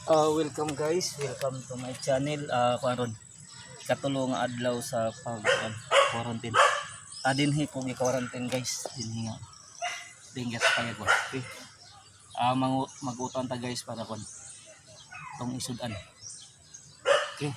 Welcome guys, welcome to my channel. Kuan, katulo nga adlaw sa pag quarantine. Dinhi ko gi-quarantine, guys, dinhi nga. Dinhi sa payag ko. Okay. Magutan ta, guys, para kon tong isudan. Okay.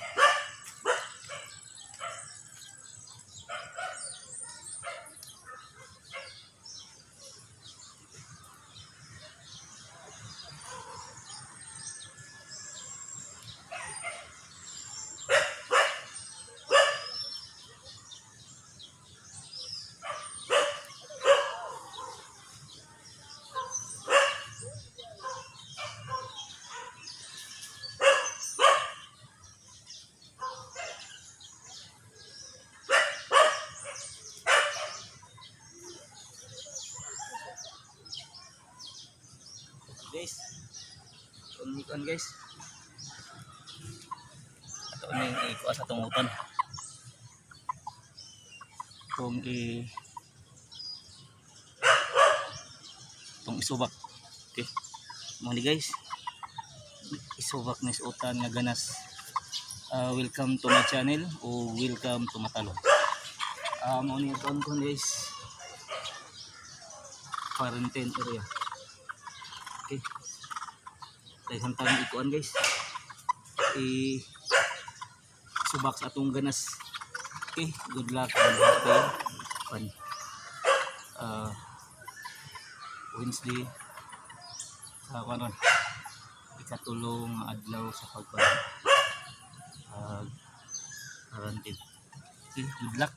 Guys. Kung ikuan, guys. Ato ning ikuan sa tungutan. Kung i itong isubak. Okay. Mao ni, guys. Isubak ni sa utan nga ganas. Welcome to my channel o welcome to Matalo. Mao ni aton ko, guys. Quarantine area. Okay. Daghan tang ikuan, guys. I subak sa atong ganas. Okay, good luck and happy fun. Wednesday sa kuan, ikatulong adlaw sa pag quarantine. Okay, good luck.